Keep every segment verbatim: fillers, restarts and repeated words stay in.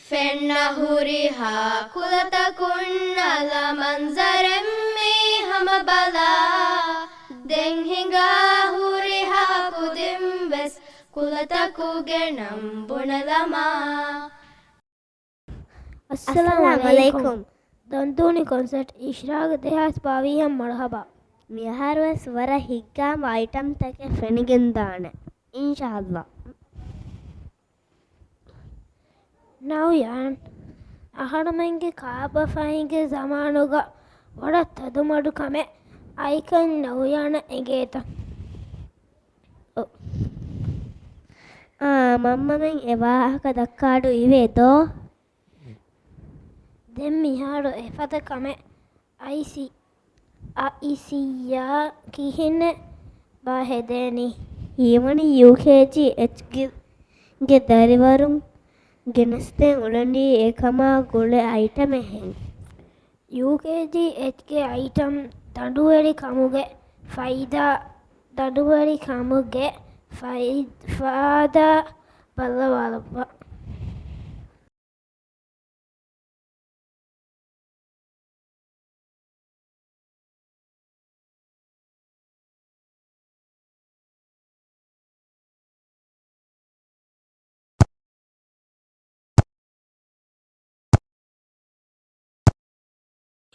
ފެންނަ ހުރިހާ ކުލަތަކުން އަލަ މަންޒަރެއް މީ ހަމަ ބަލާ. ދެން ހިނގާ ހުރިހާ ކުދިން ވެސް ކުލަތަކުގެ ނަން ބުނެލަމާ. އައްސަލާމު އައްސަލާމު ޢަލައިކުމް. ޢަލައިކުމް. ދަންދޫނި ކޮންސަރޓް އިޝްރާގު ދެހާސް ބާވީހަށް މަރުޙަބާ. މިއަހަރުވެސް ވަރަށް ހިތްގައިމު އައިޓަމްތަކެއް ފެނިގެންދާނެ، އިންޝާﷲ. ނައުޔާން، އަހަރުމެންގެ ކާބަފައިގެ ޒަމާނުގަ ވަރަށް ތަދުމަޑު ކަމެއް އައިކަން ނައުޔާނަށް އެނގޭތަ؟ އޯ. އާ، މަންމަމެން އެ ވާހަކަ ދައްކާއިރު އިވޭ ދޯ؟ ދެން މިހާރު އެފަދަ ކަމެއް އައިސި، އައިސިއްޔާ ކިހިނެއް ބާ ހެދޭނީ؟ ހީވަނީ ޔޫކޭޖީ އެޗްގެ، ގެ ދަރިވަރުން ގެނެސްދޭން އުޅެނީ އެކަމާ ގުޅޭ އައިޓަމެއްހެން. ޔޫކޭޖީ އެޗްގެ އައިޓަމް ދަނޑުވެރި ކަމުގެ ފައިދާ، ދަނޑުވެރި ކަމުގެ ފައި، ފާއިދާ ބައްލަވާލައްވާ.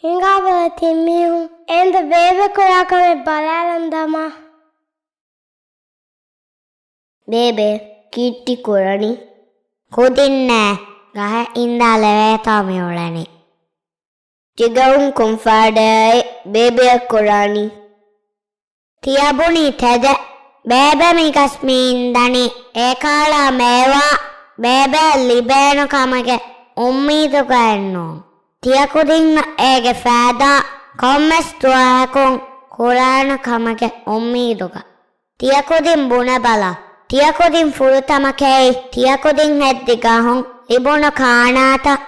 ހިނގާބަލަ ތިން މީހުން އެނދު ބޭބެ ކުރާ ކަމެއް ބަލާލަން ދަމާ. ބޭބެ ކީއްޓި ކުރަނީ؟ ކުދިންނޭ ގަހެއް އިންދާލެވޭތޯ މި އުޅެނީ. ތިގައުން ކޮންފާޑައި ބޭބެއަށް ކުރާނީ. ތިޔަބުނީ ތެދެއް. ބޭބެ މިގަސް މި އިންދަނީ. އެކާލާ މޭވާ ބޭބެއަށް ލިބޭނު ކަމުގެ އުއްމީދުގައެއްނޫން. ތިޔަކުދިންނަށް އޭގެ ފައިދާ ކޮންމެސް ދުވަހަކުން ކުރާނެ ކަމުގެ އުއްމީދުގަ. ތިޔަކުދިން ބުނެބަލަ. ތިޔަކުދިން ފުރަތަމަ ކެއި، ތިޔަކުދިން ހެއްދި ގަހުން ލިބުނު ކާނާތައް.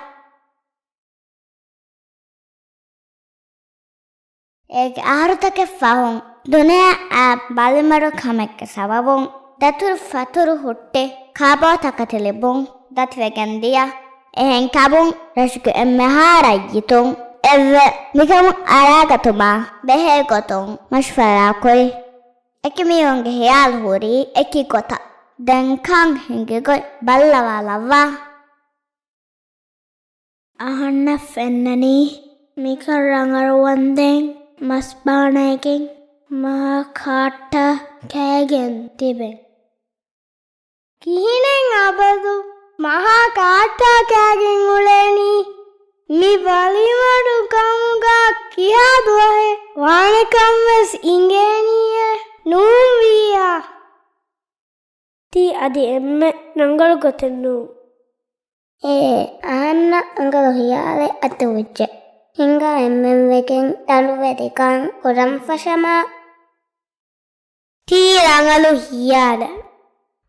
އޭގެ އަހަރުތަކެއް ފަހުން ދުނިޔެއާ ބަލިމަޑު ކަމެއްގެ ސަބަބުން ދަތުރު ފަތުރު ހުއްޓި ކާބޯތަކެތި ލިބުން ދަތިވެގެން ދިޔަ. އެހެން ކަމުން ރަށުގެ އެންމެހާ ރައްޔިތުން އެއްވެ މިކަމުން އަރާގަތުމާ ބެހޭ ގޮތުން މަޝްވަރާ ކުރި. އެކި މީހުންގެ ހިޔާލު ހުރީ އެކި ގޮތަށް. ދެން ކަން ހިނގި ގޮތް ބައްލަވާލައްވާ. އަހަންނަށް ފެންނަނީ މިކަން ރަނގަޅު ވަންދެން މަސްބާނައިގެން މަހާ ކާއްޓާ ކައިގެން ތިބެން. ކިހިނެއް އަބަދު މަހާ ކާއްޓާ ކައިގެން އުޅޭނީ؟ މި ބަލިމަޑު ކަމުގަ ކިހާ ދުވަހެއް ވާނެކަން ވެސް އިނގޭނީއޭ ނޫންވިއްޔާ. ތީ އަދި އެންމެ ރަނގަޅު ގޮތެއް ނޫން. އޭ، އަހަންނަށް ރަނގަޅު ހިޔާލެއް އަތުވެއްޖެ. ހިނގާ އެންމެން ވެގެން ދަނޑުވެރިކަން ކުރަން ފަށަމާ. ތީ ރަނގަޅު ހިޔާލެއް.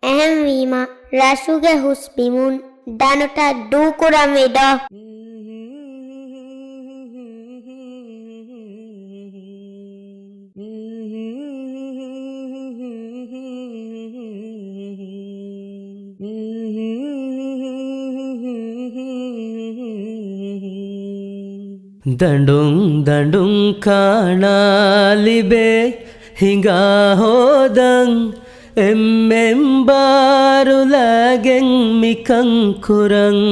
އެހެންވީމަ، ރަށުގެ ހުސް ބިމުން ދަނޑުތައް ދޫކުރަންވީ ދޯ؟ ދަނޑުން ދަނޑުން ކާނާ ލިބޭ ހިނގާ ހޯދަން، އެންމެން ބާރުލާގެން މިކަން ކުރަން.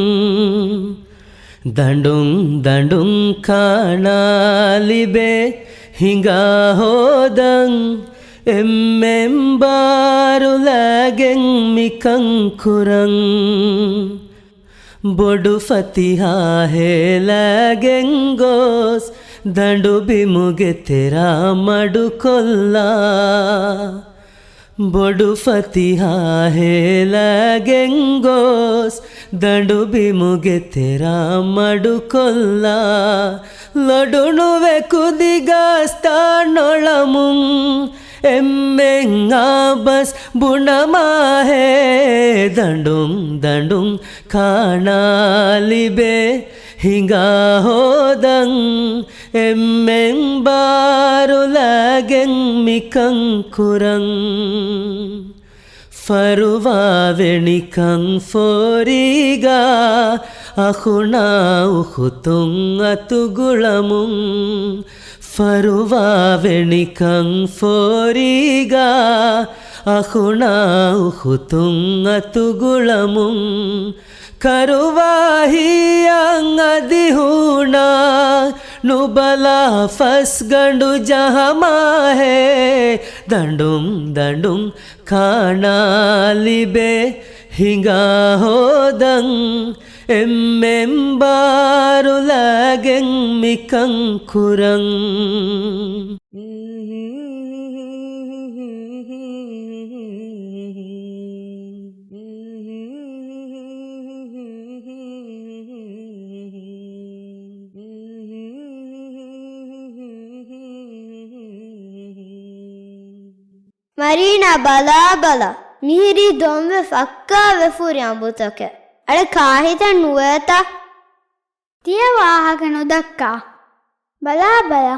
ދަނޑުން ދަނޑުން ކާނާ ލިބޭ ހިނގާ ހޯދަން، އެންމެން ބާރުލާގެން މިކަން ކުރަން. ބޮޑު ފަތިހާ ހޭލާގެން ގޮސް، ދަނޑު ބިމުގެ ތެރާ މަޑުކޮށްލާ. ބޮޑު ފަތިހާ ހޭލާގެން ގޮސް، ދަނޑު ބިމުގެ ތެރާ މަޑުކޮށްލާ. ލޮޑުނުވެ ކުދި ގާސްތާ ނޮޅަމުން، އެންމެން އާބަސް ބުނަމާހޭ. ދަނޑުން ދަނޑުން ކާނާ ލިބޭ ހިނގާ ހޯދަން، އެންމެން ބާރުލާގެން މިކަން ކުރަން. ފަރުވާވެ ނިކަން ފޯރީގާ، އަޚުނާ އުޚުތުން އަތުގުޅަމުން، ފަރުވާވެ ނިކަން ފޯރީގަ. އަޚުނާ އުޚުތުން އަތުގުޅަމުން، ކަރުވާހިޔަން އަދި ހޫނާ، ނުބަލާ ފަސްގަނޑު ޖަހަމާހޭ، ދަނޑުން ދަނޑުން ކާނާ ލިބޭ ހިނގާ ހޯދަން، އެންމެން ބާރުލާގެން މިކަން ކުރަން. މަރީނާ ބަލާބަލަ، މިހިރީ ދޮންވެ ފައްކާ ވެފުރި އަނބުތަކެއް. އަޅެ ކާހިތެއް ނުވޭތަ؟ ތިޔަ ވާހަކަ ނުދައްކާ. ބަލާބަލަ،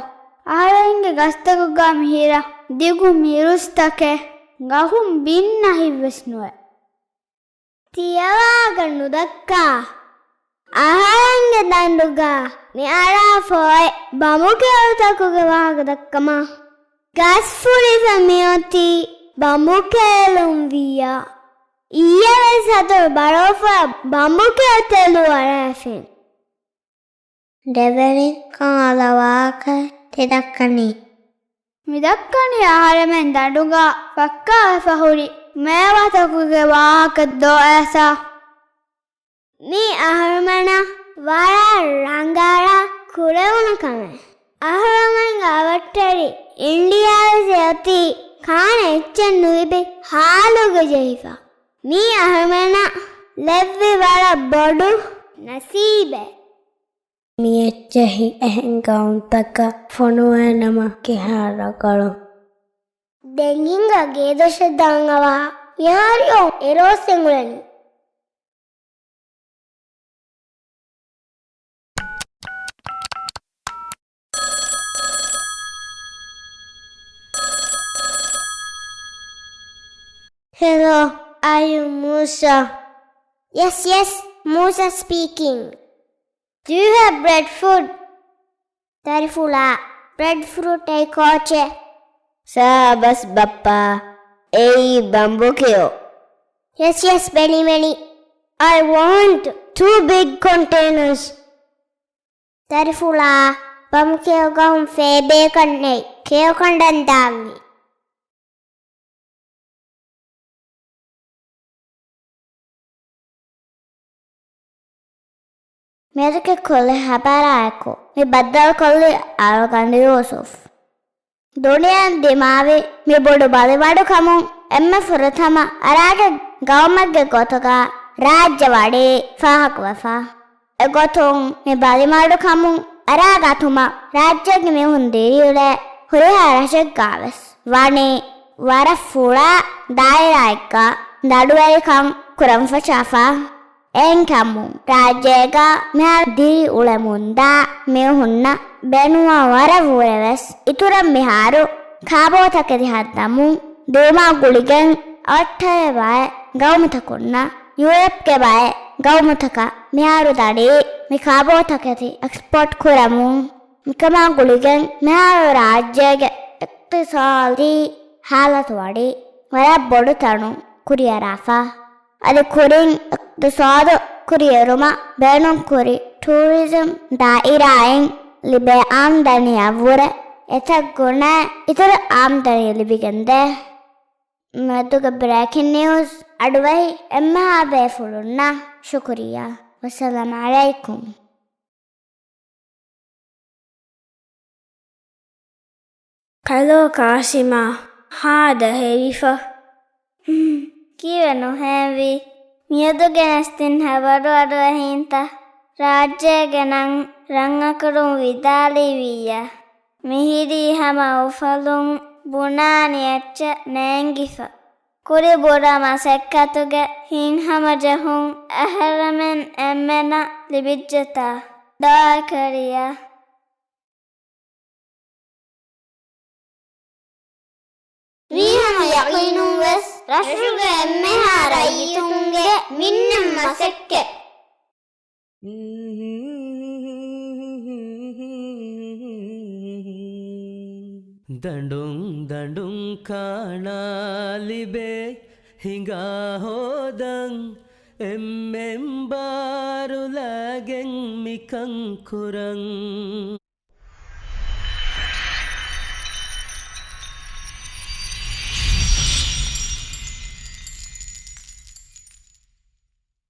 އަހަރެންގެ ގަސްތަކުގަ މިހިރަ ދިގު މިރުސްތަކެއް، ގަހުން ބިން އަހިއްވެސް ނުވޭ. ތިޔަވާގަ ނުދައްކާ. އަހަރެންގެ ދަނޑުގަ މިއަރާ ފޮއެ ބަމުކެއުތަކުގެ ވާހަކަ ދައްކަމާ. ގަސް ފުރިފަ މިއޮތީ ބަމުކެއުލުން ވިއްޔާ. އިއްޔެވެސް ހަތަރު ބަރޯފަ ބަމުކެއު ތެލު އަރާފިން. ދެވެނި ކަން އަލަވާކަށް ތި ދައްކަނީ. މި ދައްކަނީ އަހަރެމެން ދަނޑުގަ ފައްކާވެފަ ހުރި މޭވާތަކުގެ ވާހަކަ ދޯ އޭސާ؟ މީ އަހަރުމެނަށް ވަރަށް ރަނގަޅަށް ކުރެވުނު ކަމެއް. އަހަރުމެންގެ އަވަށްޓެރި އިންޑިޔާވެސް އޮތީ ކާނެ އެއްޗެއް ނުލިބި ހާލުގަ ޖެހިފަ. މީ އަހަރުމެނަށް ލެއްވި ވަރަށް ބޮޑު ނަސީބެއް. މި އެއްޗެހި އެހެން ގައުމުތަކަށް ފޮނުވޭނަމަ ކިހާ ރަނގަޅު. ދެން ހިނގާ ގޭދޮށެއް ދާން އަވަހަށް މިހާރު އެރޯސް އެނގުޅެނީ. Hello, are you Musa? Yes, yes, Musa speaking. Do you have breadfruit? ދަރިފުޅާ، ބްރެޑްފްރޫޓް އެއީ ކޯޗެއް. ސާބަސް ބައްޕާ، އެއީ ބަނބުކެޔޮ. Yes, yes, ބެނި ބެނި. I want two big containers. ދަރިފުޅާ، ބަނބުކެޔޮ ގަހުން ފޭބޭކަން ނެތް، ކެޔޮ ކަނޑަން ދާންވީ. މިއަދުގެ ކުލި ހަބަރާއެކު މި ބައްދަލުކޮށްލީ އަޅުގަނޑު ޔޫސުފް. ދުނިޔެއަށް ދިމާވި މި ބޮޑު ބަލިމަޑުކަމުން އެންމެ ފުރަތަމަ އަރާގެ ގައުމެއްގެ ގޮތުގަ ރާއްޖެ ވަނީ ފާހަގަވެފަ. އެގޮތުން މި ބަލިމަޑުކަމުން އަރާ ގަތުމަށް ރާއްޖޭގެ މީހުން ދިރިއުޅޭ ހުރިހާ ރަށެއްގަވެސް ވަނީ ވަރަށް ފުޅާ ދާއިރާއެއްގަ ދަނޑުވެރިކަން ކުރަން ފަށާފަ. އެހެންކަމުން ރާއްޖޭގަ މިހާރު ދިރިއުޅެމުންދާ މީހުންނަށް ބޭނުންވާ ވަރަށްވުރެވެސް އިތުރަށް މިހާރު ކާބޯތަކެތި ހައްދަމުން ދިއުމާ ގުޅިގެން އަވަށްޓައި ބައެއް ގައުމުތަކުންނަށް ޔޫރަޕްގެ ބައެއް ގައުމުތަކަށް މިހާރު ދަނީ މި ކާބޯތަކެތި އެކްސްޕޯޓް ކުރަމުން. މިކަމާ ގުޅިގެން މިހާރު ރާއްޖޭގެ އިޤްތިޞާދީ ހާލަތު ވަނީ ވަރަށް ބޮޑު ތަނުން ކުރިއަރާފަ. އަދި ކުރިން އިޤްތިޞާދު ކުރިއެރުމަށް ބޭނުންކުރި ޓޫރިޒަމް ދާއިރާއިން ލިބޭ އާމްދަނީއަށްވުރެ އެތައް ގުނައެއް އިތުރު އާމްދަނީ ލިބިގެންދޭ. މިއަދުގެ ބްރޭކިން ނިއުސް އަޑުއެހި އެންމެހާ ބޭފުޅުންނަށް ޝުކުރިއްޔާ. ވައްސަލާމް ޢަލައިކުމް. ކަލޯ ކާސިމާ ހާދަ ހެރިފަ. ކީއްވެ ނުހޭންވީ؟ މިއަދު ގެނެސްދިން ހަބަރު އަޑުއެހީންތަ؟ ރާއްޖޭގެ ނަން ރަންއަކުރުން ވިދާޅީވިއްޔާ. މިހިރީ ހަމަ އުފަލުން ބުނާނެ އެއްޗެއް ނޭނގިފަ. ކުރި ބުރަ މަސައްކަތުގެ ހިތްހަމަޖެހުން އަހަރެމެން އެންމެނަށް ލިބިއްޖެތާ؟ ދުޢާކުރިއްޔާ. މީ ހަމަ ޔަޤީނުންވެސް ރަށުގެ އެންމެހާ ރައްޔިތުންގެ މިންނަ މަސައްކަތް. ދަނޑުން ދަނޑުން ކާނާ ލިބޭ ހިނގާ ހޯދަން، އެންމެން ބާރުލައިގެން މިކަން ކުރަން.